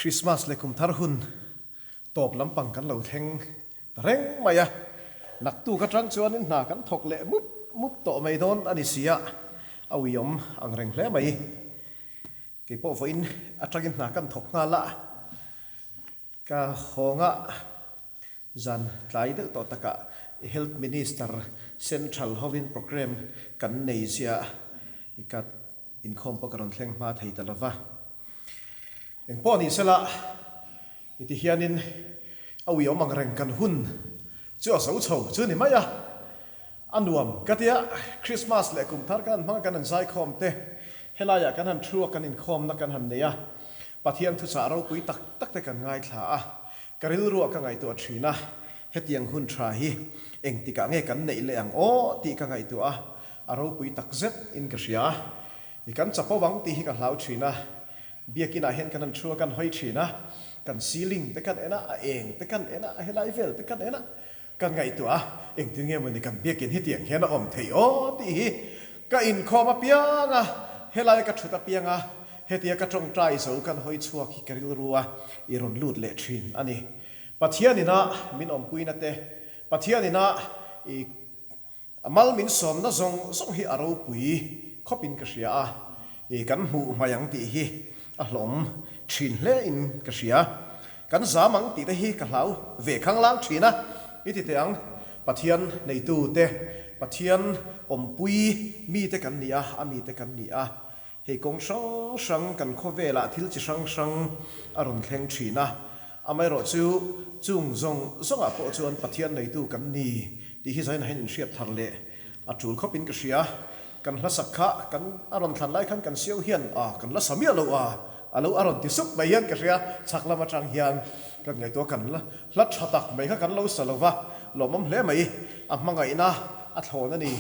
Christmas leh kum thar hun tawp lampang kan lo thleng ta reng mai a, naktuk atang chuanin hna kan thawk leh mup mup tawh mai dawn a ni si a, a uiawm ang reng hle mai. Kei pawh vawiin atangin hna kan thawk nghal a, ka hawnga zan tlai deuh tawh takah Health Minister Central hovin programme kan nei ziah ka Inkhawm pawh ka rawn thleng hma thei ta lova. Engpawh ni sela, i ti hianin a uiawm ang reng kan hun chu a zo chho chu ni mai a, a nuam ka tia. Christmas leh kum thar kan han hmang a, kan han zaikhawm te, helaiah kan han thu a, kan inkhawmna kan han nei a, Pathian thuchah ropui tak tak te kan ngaithla a, ka rilruah ka ngaihtuah thin a, hetiang hun tha hi engtikah nge kan neih leh ang aw tih ka ngaihtuah a, A ropui tak zet in ka hria. I kan chapo ang tih hi ka hlau thin a. Biakin ah hian kan han thu a, kan hawi thin a. Kan ceiling te kan en a, a eng te kan en a, a helai vel te kan en a. Kan ngaihtuah a, engtin nge mawni kan biakin hetiang hian a awm theih aw tih hi ka inkhawm apiang a, helai ka thut apiang a, hetia ka tawngtai zo kan hawi chhuak hi ka rilru a, i rawn lut leh thin a ni. Pathian ina min awmpuina te, Pathian ina i A mal min sawmna zawng zawng hi a ropui khawpin ka hria a, i kan hmuh hmai ang tih hi a hlawm thin hle in ka hria. Kan zam ang tih te hi ka hlau ve khanglang thin a, i ti teh ang, Pathian neitu te, Pathian awmpui mi te kan ni a, a mi te kan ni a, hei kawng hrang hrang kan khawvelah thil chi hrang hrang a rawn thleng thin a, Amaherawhchu, chung zawng zawngah pawh chuan Pathian neitu kan ni tih hi zaina hian inhriat thar leh a tul khawpin ka hria. Kan hlasak kha kan a rawn thlan lai khan kan siau hian a kan la sa miah lo a, a lo a rawn ti sup mai hian ka hria. Chhak lam atang hian kan ngaihtuah kan la hla tha tak mai kha kan lo sa lo va, lawmawm hle mai. A hmangaihna a thlawn a ni,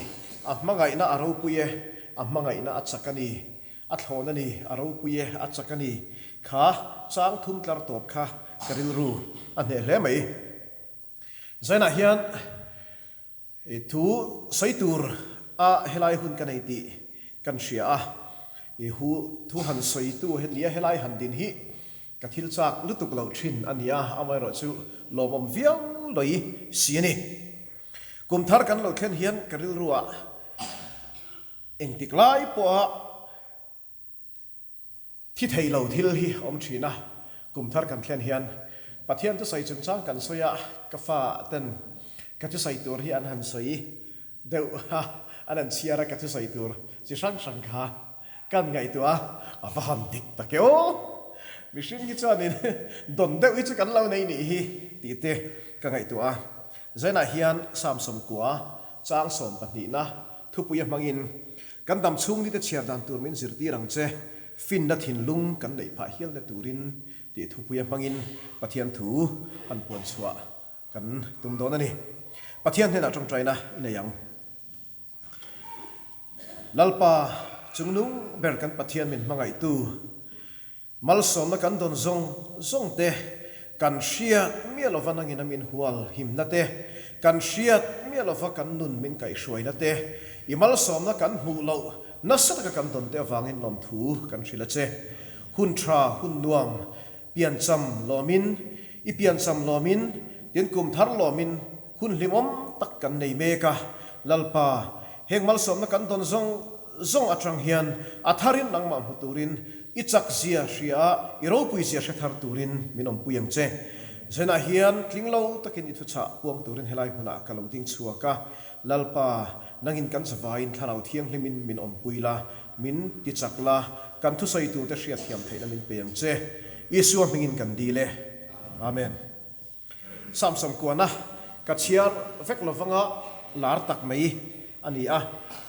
a hmangaihna a ropui e, a hmangaihna a chak a ni. A thlawn a ni, a ropui e, a chak a ni. Kha chang thum tlar tawp kha ka rilru a hneh hle mai. Zainah hian thu sawi tur a helai hun ka nei tih kan hria a, i hu thu han sawitu nia helai han din hi ka thil chak lutuk loh thin a nia, amaherawhchu lawmawm viau lawih si a ni. Kum thar kan lo thlen hian ka rilruah Engtik lai pawha thi thei lo thil hi awm thin a, kum thar kan thlen hian Pathian thusawi chungchang kan sawi a, ka fa ten ka thusawi tur hi an han sawi deuh a, an han chhiar a ka thusawi tur chi hrang hrang kha kan ngaihtuah a, a va han dik tak e aw! Mihring hi chuanin dawn deuh hi chu kan lo nei nih hi tih te ka ngaihtuah a. Zainah hian Samsung kua chang sawmpahnihna Thupui a hmangin, Kan dam chhung nite chhiar dan tur min zirtir ang che, finna thinlung kan neih phah hialna turin tih thupui a hmangin Pathian thu han puan chhuah kan tum dawn a ni. Pathian hnenah tawngtaina i nei ang. Lalpa, chungnung ber kan Pathian min hmangaihtu, Malsawmna kan dawn zawng zawng te, kan hriat miah lova nangin a min hual himna te, kan hriat miah lova kan nun min kaihhruaina te, i malsawmna kan hmuh loh nasa taka kan dawn te avangin lawmthu kan hrilh a che. Hun tha, hun nuam, piancham lawmin, i piancham lawmin, tin kum thar lawmin hun hlimawm tak kan nei mek a, Lalpa, heng malsawmna kan dawn zawng zawng atang hian a tharin nangmah hmu turin i chak zia hria a, i ropui zia hre thar turin min awmpui ang che. Zenah hian tling lo takin i thuchah puang turin helai hmunah ka lo ding chhuak a, Lalpa, nangin kan zavaiin thlarau thianghlimin min awmpui la, min ti chak la, kan thusawi turte hriatthiam theihna min pe ang che. Isua hmingin kan dil e. Amen. Samsung kuana ka chhiar vek lovanga lar tak mai a ni a,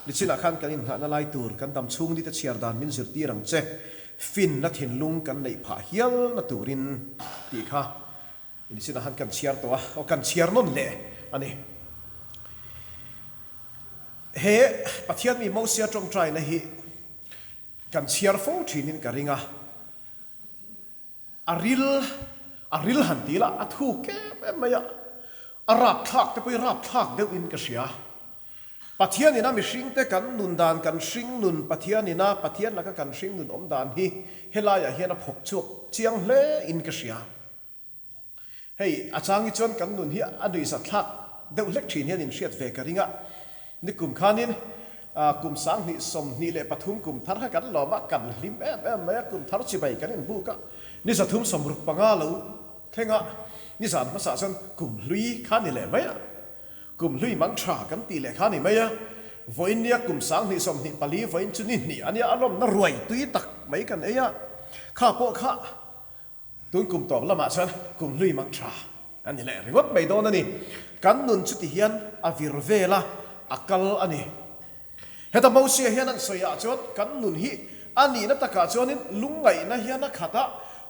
nichinah khan kan inngahna lai tur kan dam chhung nite chhiar dan min zirtir ang che, finna thinlung kan neih phah hialna turin tih kha nichinah khan kan chhiar tawh a, aw kan chhiar nawn leh a ni. He Pathian mi Mosia tawngtaina hi kan chhiar fo thinin ka ring a. A ril, a ril han ti ila a thuk em em mai a, a rapthlak te pawh hi rapthlak deuhin ka hria. Pathian ina mihringte kan nun dan, kan hringnun Pathian ina Pathian laka kan hringnun awm dan hi helaiah hian a phawk chhuak chiang hle in ka hria. Hei, a chang hi chuan kan nun hi a nuihzat thlak deuh hlek thin hian inhriat ve ka ring a. Nikum khanin kum 2023 kum thar kha kan lawm a, kan hlim em em mai a, kum thar chibai kan inbuk a, ni 365 lo thleng a, nizan hmasa chuan kum hlui kha ni leh mai a, kum hlui mang tha kan tih leh kha ni mai a, vawiin nia kum 2024 vawiin chu ni hnih a nia, a lawmna ruai tui tak mai kan ei a, kha pawh kha. Tun kum tawp lamah chuan kum hlui mang tha a ni leh ringawt mai dawn a ni. Kan nun chuti hian a vir vel a, a kal a ni. Heta Mosia hian an sawi ah chuan kan nun hi a nihna takah chuanin lungngaihna hian a khat a,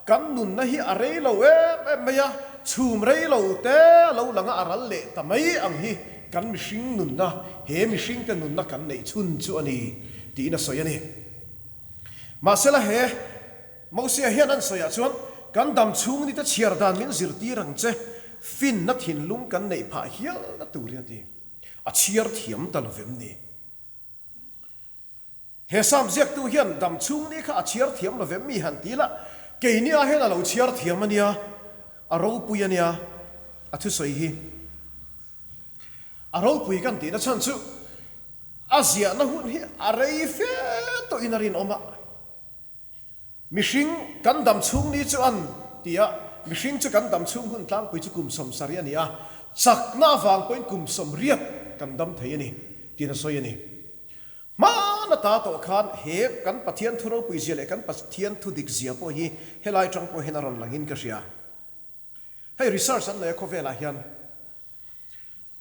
kan nunna hi a rei lo em em mai a, chhum rei lo te a lo lang a, a ral leh ta mai ang hi kan mihring nunna, he mihringte nunna kan neih chhun chu a ni tiin a sawi a ni. Mahsela he. Mosia hian an sawiah chuan, Kan dam chhung nite chhiar dan min zirtir ang che, finna thinlung kan neih phah hialna turin a ti. A chhiar thiam ta lovem ni? He Sam ziaktu hian dam chhung ni kha a chhiar thiam lovem mi han ti la, keini ah hian a lo chhiar thiam a nia, a ropui a nia, a thusawi hi. A ropui kan tihna chhan chu a ziahna hun hi a rei fe tawhin a rinawm a. Mihring kan dam chhung ni chu an ti a, mihring chu kan dam chhung hun tlangpui chu kum 70 a ni a, chakna avang pawhin kum 80 kan dam thei a ni tiin a sawi a ni. Hmana ta tawh khan he kan Pathian thu ropui zia leh kan Pathian thu dik zia pawh hi helai tang pawh hian a rawn langin ka hria. Hei research an nei a khawvelah hian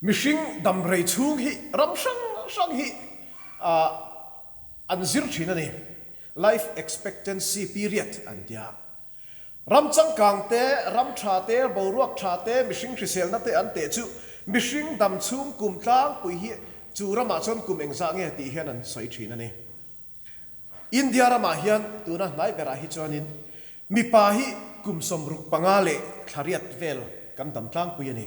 mihring damrei chhung hi ram hrang hrang hi an zir thin a ni. Life expectancy period an tia. Ram changkang te, ram tha te, boruak tha te, mihring hriselna te an teh chu mihring dam chhung kum tlangpui hi chu ramah chuan kum engzah nge tih hian an sawi thin a ni. India ramah hian tuna hnai berah hi chuanin mipa hi kum 65 leh thlariat vel kan dam tlangpui a ni.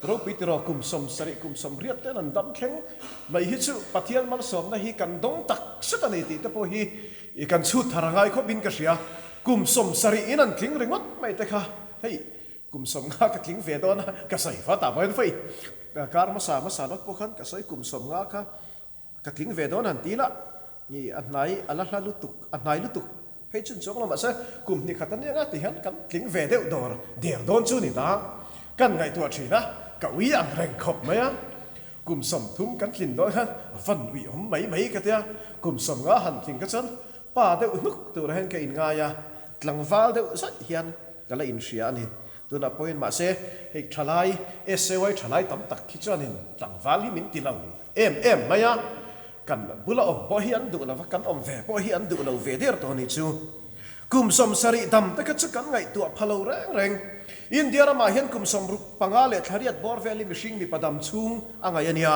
Ropui tiraw kum 70 kum 80 ten an dam thleng mai hi chu Pathian malsawmna hi kan dawng tak zet a ni tih te pawh hi kan chhut thar a ngai khawpin ka hria. Kum 70 in an tling ringawt mai te kha hei kum 50 ka tling ve dawn a ka sawi vat ah pawhin fei kar hmasa hmasa lawk pawh khan ka sawi kum 50 kha Ka tling ve dawn han ti la, i a hnai a la hla lutuk, a hnai lutuk phei chun chuang lo mahse kum hnih khat a nia nga ti hian kan tling ve deuh dawr der dawn chu ni ta. Kan ngaihtuah thin a, ka ui ang reng khawp mai a. Kum 30 kan tlin dawn khan a van ui awm mai mai ka tia, kum 50 han tling ka chuan pa deuh hnuk turah hian ka inngai a, tlangval deuh zat hian ka la inhria a ni. Tunah pawhin mahse hei thalai, SAY thalai tam tak khi chuanin tlangval hi min ti lo em em mai a, kan bula awm pawh hi an duh lo va, kan awm ve pawh hi an duh lo ve der tawh a nih chu. Kum 70 dam te kha chu kan ngaihtuah pha lo reng reng. India ramah hian kum 65 leh thlariat bawr vel hi mihring mipa dam chhung a ngaih a nia.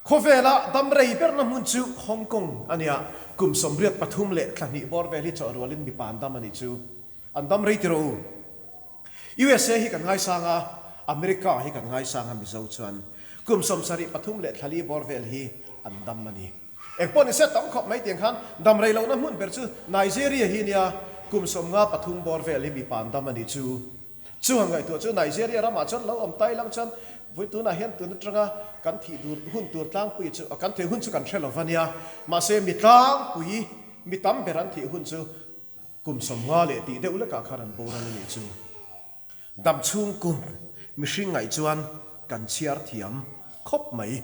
Khawvela dam rei berna hmun chu Hong Kong a nia, kum 83 leh thla hnih bawr vel hi chawhrualin mipa an dam a nih chu. An dam rei tiraw u. USA hi kan ngaisang a, America hi kan ngaisang a Mizo chuan kum 73 leh thla li bawr vel hi an dam a ni. Engpawh ni se tam khawp mai tiang khan dam rei lohna hmun ber chu Nigeria hi nia, kum 53 bawr vel hi mipa an dam a nih chu. Chu han ngaihtuah chu Nigeria ramah chuan lo awm tai lang chuan vui tunah hian tun atanga kan thih dur hun tur tlangpui chu kan thih hun chu kan hre lo va nia. Mahse mi tlangpui mi tam ber an thih hun chu kum 50 leh tih deuh lekah khan an boral a nih chu. Dam chhung kum mihring ngaih chuan kan chhiar thiam khawp mai.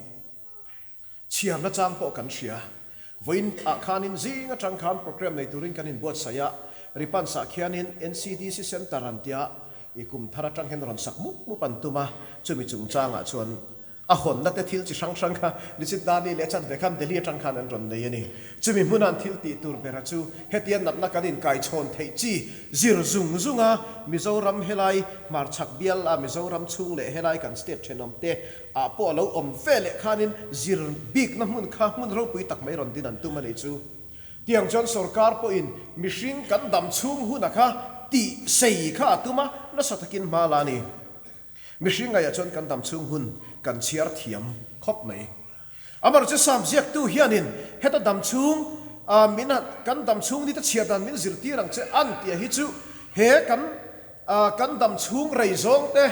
Chhiar nachang pawh kan hria. Vawiin ah khanin zing atang khan program nei turin kan inbuatsaih a, Ripans ah khianin NCDC Centre an tia i kum thar atang hian rawn sak mup mup an tum a, chumi chungchangah chuan a hawnna te thil chi hrang hrang kha Nichit Dani leh chanve khan Delhi atang khan an rawn nei a ni. Chumi hmuna an thil tih tur bera chu hetia natna kan inkaichhawn theih chi zir zung zung a, Mizoram helai hmarchhak bial a Mizoram chhung leh helai kan state thenawm te ah pawh a lo awm ve leh khanin zir bikna hmun kha hmun ropui tak mai rawn din an tum a nih chu. Tiang chuan sorkar pawhin mihring kan dam chhung huna kha tih sei kha a tum a, nasa takin hma la a ni. Mihring ngaihah chuan kan dam chhung hun kan chhiar thiam khawp mai. Amaherawhchu Sam ziaktu hianin heta dam chhung min kan dam chhung nite chhiar dan min zirtir ang che an tih hi chu he kan kan dam chhung rei zawng te,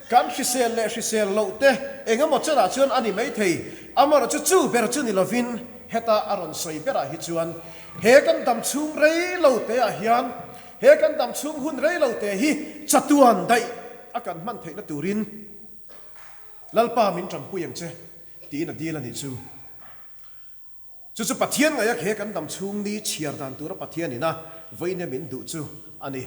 kan hrisel leh hrisel loh te eng emaw chenah chuan a ni maithei. Amaherawhchu chu ber chu ni lovin heta a rawn sawi berah hi chuan he kan dam chhung rei lo te ah hian he kan dam chhung hun rei lo te hi chatuan daih a kan hman theihna turin Lalpa min tanpui ang che tiin a dil a nih chu. Chu chu Pathian ngaih a he kan dam chhung ni chhiar dan tura Pathian ina vawiin min duh chu a ni.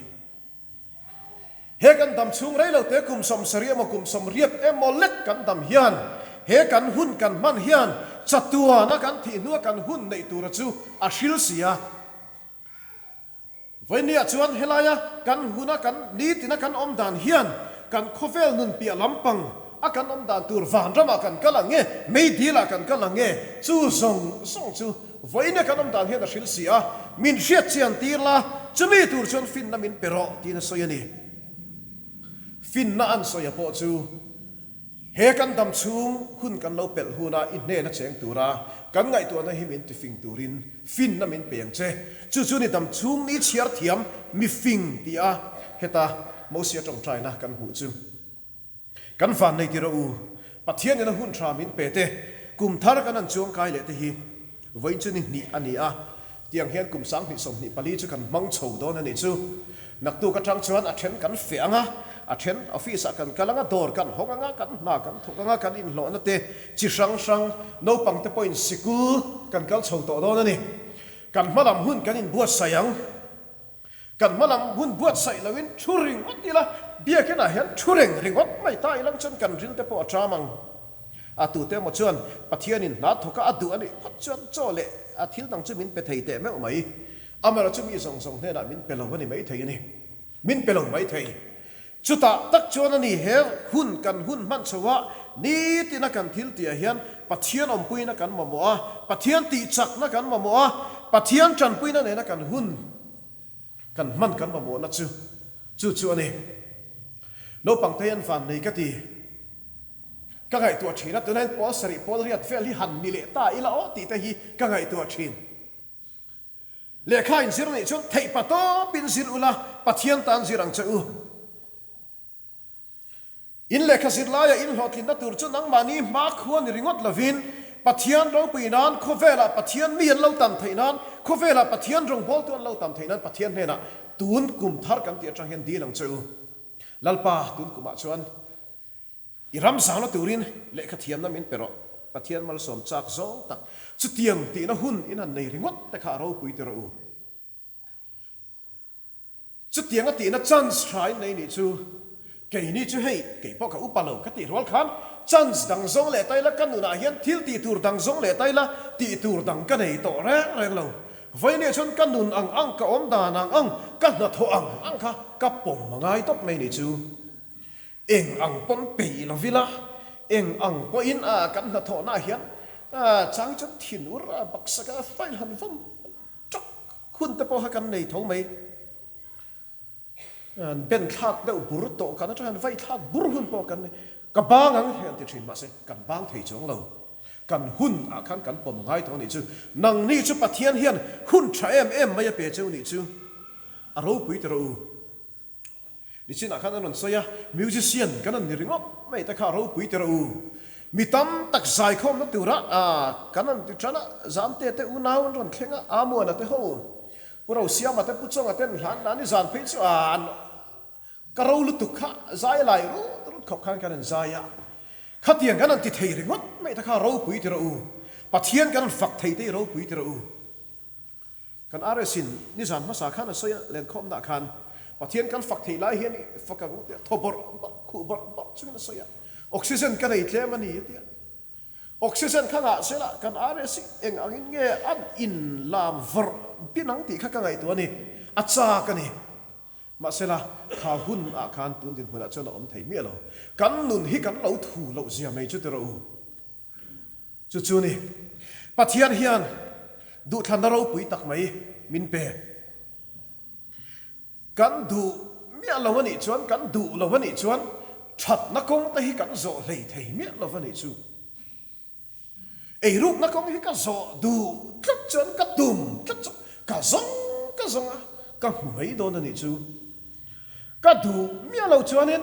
He kan dam chhung rei lo te kum 70 emaw kum 80 emaw lek kan dam hian he kan hun kan hman hian chatuana kan thih hnua kan hun neih tura chu a hril si a. Vawinia chuan helaia kan huna kan nitina kan awm dan hian kan khawvel nun piah lampang a kan awm dan tur vanramah kan kal ang nge, meidilah kan kal ang nge, chu zawng zawng chu vawinia kan awm dan hian a hril si a, min hriat chian tir la, chumi tur chuan finna min pe rawh tiin a sawi a ni. Finna an sawi a pawh chu. He kan dam chhung hun kan lo pelh huna i hnena cheng tura kan ngaihtuahna hi min tifing turin finna min pe ang che. Chu chu ni dam chhung ni chhiar thiam mi fing ti a heta Mosia tawngtaina kan hmuh chu. Kan van nei tir a u, Pathian ina hun tha min pe te, kum thar kan han chuang kai leh te hi. Vawiin chu ni hnih a ni a, tiang hian kum 20 24 chu kan hmang chho dawn a nih chu. Naktuk atang chuan a then kan feh ang a, a then office ah kan kal ang a, dawr kan hawng ang a, kan hna kan thawk ang a, kan inhlawhna te chi hrang hrang naupang te pawhin sikul kan kal chho tawh dawn a ni. Kan hma lam hun kan inbuatsaih ang. Kan hma lam hun buatsaih loin thu ringawt ila, biakinah hian thu reng ringawt mai ta ilang chuan kan ril te pawh a ṭam ang. A tute emaw chuan Pathianin hna thawka a duh a nih phawt chuan chaw leh a thil dang chu min pe thei teh meuh mai. Amaherawhchu chu mi zawng zawng hnenah min pe lo a ni maithei a ni. Min pe lo maithei. Chutah tak chuan a ni he hun kan hun hman chho a, nitina kan thil tihah hian Pathian awmpuina kan mamawh a, Pathian tihchakna kan mamawh a, Pathian tanpuina nena kan hun kan hman kan mamawhna chu chu chu a ni. Naupangte hi an van nei ka ti. Ka ngaihtuah thin a, tunah hian pawl sarih pawl riat vel hi han ni leh ta ila aw tih te hi ka ngaihtuah thin. Lehkha in zir nih chuan theih pa tawpin zir ula, Pathian tan zir ang che u. In lehkha zir laia in hlawhtlinna tur chu nangmahni hma khua ni ringawt lovin, Pathian ropui nan, khawvelah Pathian mi an lo tam theih nan, khawvelah Pathian rawngbawltu an lo tam theih nan Pathian hnenah tun kum thar kan tih atang hian dil ang che u. Lalpa, tun kumah chuan I ram zangna turin lehkha thiamna min pe rawh, Pathian malsawm chak zawng tak chutiang tihna hun in han nei ringawt te kha a ropui ti rawh u. Chutiang a tihna chance tha in nei nih chu keini chu hei kei pawh ka upa lo ka tih rual khan chance dang zawng leh ta ila ka nunah hian thil tih tur dang zawng leh ta ila tih tur dang ka nei tawh reng reng lo. Vawinia chuan ka nun ang ang ka awm dan ang ang ka hnathawh ang ang kha ka pawm a ngai tawp mai nih chu. Eng ang pawn pei lo ila, eng ang pawhin a kan hnathawhnaah hian chang chuan thin ur a baksak a file han vawm tawk hun te pawh kha kan nei tho mai. An ben thlak deuh bur tawh kan atang hian vai thlak bur hun pawh kan nei. Ka bang ang hi an ti thin mahse kan bang thei chuang lo. Kan hun ah khan kan pawm ngai tawh a nih chu. Nangni chu Pathian hian hun tha em em mai a pe cheu nih chu a ropui tawh rawh u. Nichinah khan an rawn sawi a, musician kan rawn ni ringawt mai te kha a ropui tir a u. Mi tam tak zaikhawmna tura kan rawn ti tan a, Zamte te unau an rawn thleng a, Amuana te ho, Pu Rosiama te, Pu Chawnga te an hlan dan i zan phei chu an ka ro lutuk kha zai lai rut rut khawp khan kan rawn zai a. Khatiang kan rawn ti thei ringawt mai te kha a ropui tir a u. Pathian kan rawn fak thei te i ropui tir a u. Kan RS in nizan hmasa khan a sawi a, lenkhawmna khan Pathian kan fak thei lai hian i fak ang u tia thaw bawrh bawrh, khuh bawrh bawrh chungin a sawi a, oxygen ka nei tlem a ni a tia. Oxygen kha ngah sela kan RS hi eng angin nge an in lam vawrh bin ang tih kha ka ngaihtuah a ni, a chak a ni. Mahsela, kha hun ah khan tun dinhmunah chuan a awm thei miah lo. Kan nun hi kan lo thu loh zia mai chu ti rawh u. Chu chu ni, Pathian hian duhthlanna ropui tak mai min pe. Kan duh miah lo a nih chuan, kan duh lo a nih chuan thatna kawng te hi kan zawh hlei thei miah lo a nih chu. Eirukna kawng hi ka zawh duh tlat chuan ka tum tlat chu ka zawng ka zawng a, ka hmu mai dawn a nih chu. Ka duh miah lo chuanin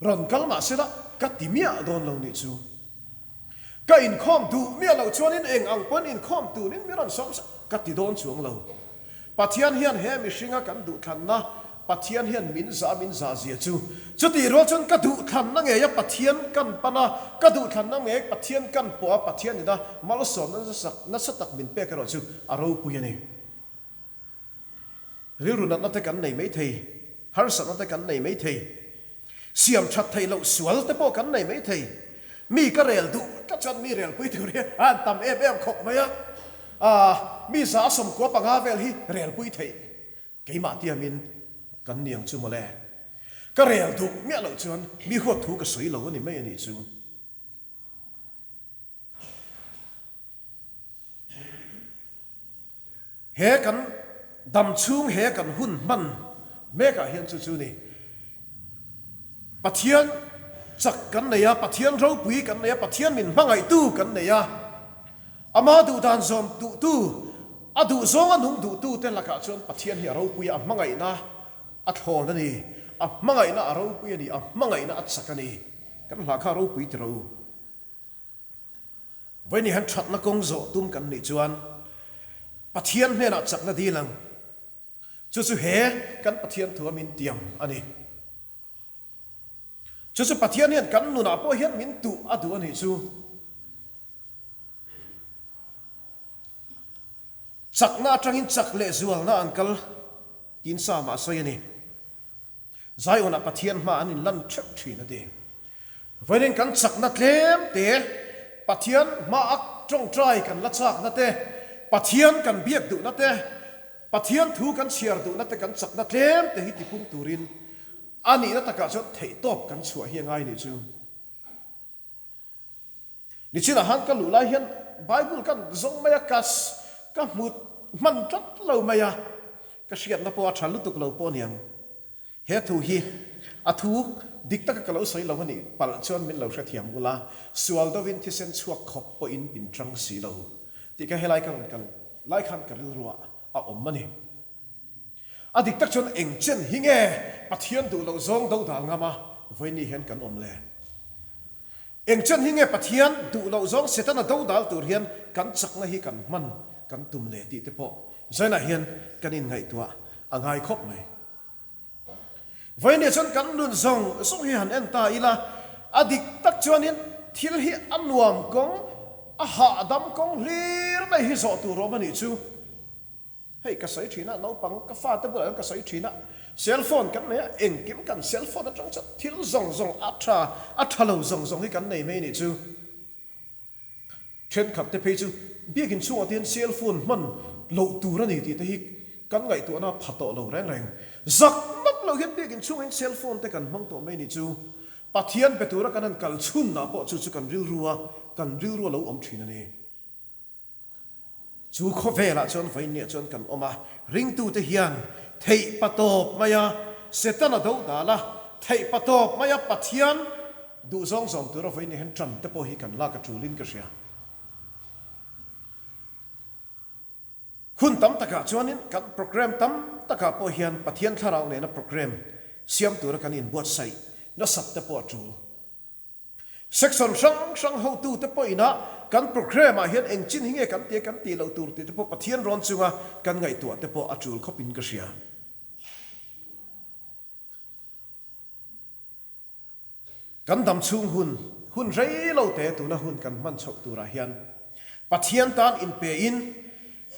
rawn kal mah sela ka ti miah dawn lo nih chu. Ka inkhawm duh miah lo chuanin eng ang pawn inkhawm turin mi rawn sawm ka ti dawn chuang lo. Pathian hian he mihringa kan duhthlanna Pathian hian min zah min zah zia chu. Chutih rual chuan ka duhthlanna ngeia Pathian kan pan a, ka duhthlanna ngei Pathian kan pawh a, Pathian ina malsawmna nasa tak min pek erawh chu a ropui a ni. Rilru natna te kan nei mai thei, harsatna te kan nei mai thei, siam that theih loh sual te pawh kan nei mai thei. Mi ka rel duh tlat chuan mi relpui tur hi a han tam em em khawp mai a, mi 195 vel hi relpui theih keimah tiamin kan ni ang chu mawle. Ka rel duh miah loh chuan mi huat thu ka sawi lo a ni mai a nih chu. He kan dam chhung he kan hun hman mekah hian chu chu ni. Pathian chak kan nei a, Pathian ropui kan nei a, Pathian min hmangaihtu kan nei a. Ama duhdan zawm duhtu, a duhzawnga nung duhtu te lakah chuan Pathian hi a ropui a, a hmangaihna a thlawn a ni, a hmangaihna a ropui a ni, a hmangaihna a chak a ni. Kan hla kha ropui ti ro. Vawiin hian thatna kawng zawh tum kan nih chuan Pathian hnenah chakna dil ang. Chu chu he kan Pathian thu a min tiam a ni. Chu chu Pathian hian kan nunah pawh hian min tuh a duh a nih chu. Chakna atangin chak leh zualna an kal tiin Psalm-ah a sawi a ni. Zion-ah Pathian hma an inlan theuh thin a ti. Vawiin kan chakna tlem te, Pathian hmaa tawngtai kan la chakna te, Pathian kan biak duhna te, Pathian thu kan chhiar duhna te kan chakna tlem te hi tipung turin a nihna takah chuan theihtawp kan chhuah hi a ngai nih chu. Nichinah han ka luh lai hian Bible kan zawng mai a, ka ka hmu hman tlat lo mai a, ka hriatna pawh a tha lutuk lo pawh aniang. He thu hi a thu dik taka ka lo sawi lo a nih palh chuan min lo hrethiam ula, sual deuhin thisen chhuak khawp pawhin in tang si lo tih kha helai ka rawn kal lai khan ka rilruah a awm a ni. A dik tak chuan eng chen hi nge Pathian duh loh zawng do dal ngam a vawiin hian kan awm le? Eng chen hi nge Pathian duh loh zawng Setana do dal tur hian kan chakna hi kan hman kan tum le tih te pawh zainah hian kan inngaihtuah a ngai khawp mai. Vawiin chuan kan nun zawng zawng hi han en ta ila, a dik tak chuanin thil hi a nuam kawng, a hahdam kawng hlir mai hi zawh tur awm a nih chu. Hei ka sawi thin a, naupang ka fate bulah hian ka sawi thin a, cell phone kan nei a, engkim kan cell phone atang chuan thil zawng zawng a tha, a tha lo zawng zawng hi kan nei mai nih chu. Thenkhat te phei chu biakin chhungah te hian cell phone hman loh tur a ni tih te hi kan ngaihtuahna a pha tawh lo reng reng. Zak map loh hian biakin chhungah hian cell phone te kan hmang tawh mai nih chu. Pathian be tura kan han kal chhunah pawh chu chu kan rilru a, kan rilru a lo awm thin a ni. Chu khawvelah chuan vawiinniah chuan kan awm a, ringtute hian theih patawp maia Setana do dal a, theih patawp maia Pathian duhzawng zawm tura vawiinniah hian ṭan te pawh hi kan lak a ṭulin ka hria. Hun tam takah chuanin kan programme tam takah pawh hian Pathian thlarau nena programme siam tura kan inbuatsaih nasat te pawh a ṭul. Section hrang hrang hotute pawhin a kan programme ah hian eng chin hi nge kan tia kan tih loh tur tih te pawh Pathian rawn chunga kan ngaihtuah te pawh a tul khawpin ka hria. Kan dam chhung hun, hun rei lo te tuna hun kan hman chhoh turah hian Pathian tan inpe in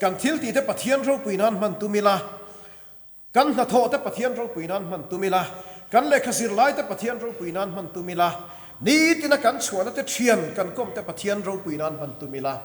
kan thil tih te Pathian ropui nan hman tum ila, Kan hnathawh te Pathian ropui nan hman tum ila, kan lehkha zirlai te Pathian ropui nan hman tum ila, nitina kan chhuahna te thian kan kawm te Pathian ropui nan hman tum ila.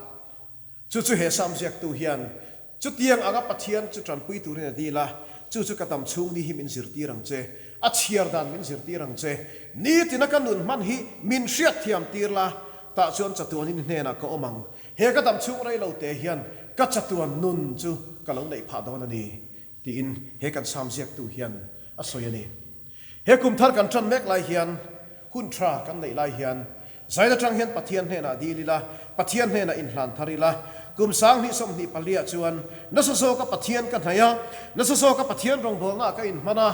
Chu chu he Sam ziaktu hian chutiang anga Pathian chu tanpui turin a dil a, chu chu ka dam chhung ni hi min zirtir ang che, a chhiar dan min zirtir ang che, nitina ka nun hman hi min hriatthiam tir la, tah chuan chatuanin i hnenah ka awm ang, he ka dam chhung rei lo te hian ka chatuan nun chu ka lo neih phah dawn a ni. Tiin he kan Sam ziaktu hian a sawi a ni. He kum thar kan tan mek lai hian, hun tha kan neih lai hian. Zain atang hian Pathian hnenah dil ila, Pathian hnenah inhlan thar ila, kum 20 24 ah chuan nasa zawka Pathian ka hnaih a, nasa zawka Pathian rawngbawlnaah ka inhman a,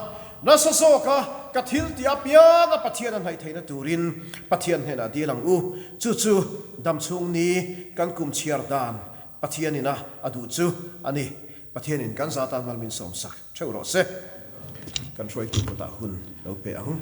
nasa zawka ka thil tih apianga Pathian a hnaih theihna turin Pathian hnenah dil ang u. Chu chu damchhung ni kan kum chhiar dan Pathianin a a duh chu a ni. Pathianin kan za tan mal min sawmsak theuh rawh se. Kan hruaitu kutah hun lo pe ang.